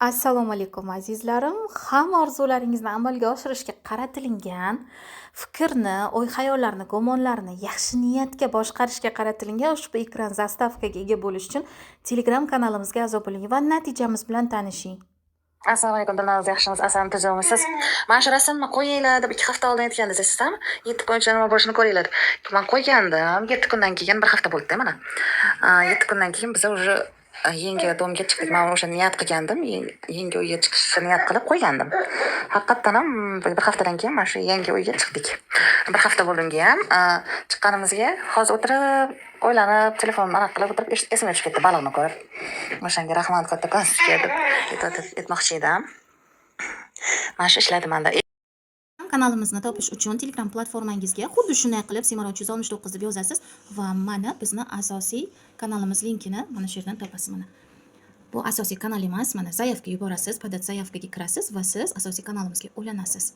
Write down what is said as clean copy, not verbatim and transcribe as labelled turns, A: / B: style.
A: Assalomu alaykum, azizlarim. Hamma orzularingizni amalga oshirishga qaratilgan, fikrni, o'y-xayollarni, gumonlarni yaxshi niyatga boshqarishga qaratilgan ushbu ekran заставка ga ega bo'lish uchun Telegram kanalimizga a'zo bo'ling va natijamiz bilan tanishing.
B: Assalomu alaykum, Dilnoz, yaxshimisiz, asalom, tuzukmisiz? Mana shu rasmni qo'yinglar deb 2 hafta oldin aytgandingiz, esingizmi? 7 kun ichida nima bo'lishini ko'ringlar deb. Man qo'ygandim, 7 kundan keyin, bir hafta bo'ldi mana. 7 kundan keyin biza уже yangi дом ga chiqdik. Man o'sha niyat qilgandim, yangi uyga chiqishni niyat qilib qo'ygandim. Haqiqatdan ham bir haftadan keyin mana shu yangi uyga chiqdik. Bir hafta bo'ldi unga ham chiqqanimizga. Hozir o'tirib, o'ylanib, telefonni anaqa qilib o'tirib, esimga tushib ketdi baliqni ko'rib. O'shanga rahmat kattakon sizga deb aytmoqchi edim. Mana shu ishladi manda.
A: Kanalimizni topish uchun Telegram platformangizga xuddi shunday qilib Semarot 369 deb yozasiz va mana bizni asosiy kanalimiz linkini mana shu yerdan topasiz mana. Bu asosiy kanal emas, mana заявка yuborasiz, подать заявка ga kirasiz va siz asosiy kanalimizga ulanasiz.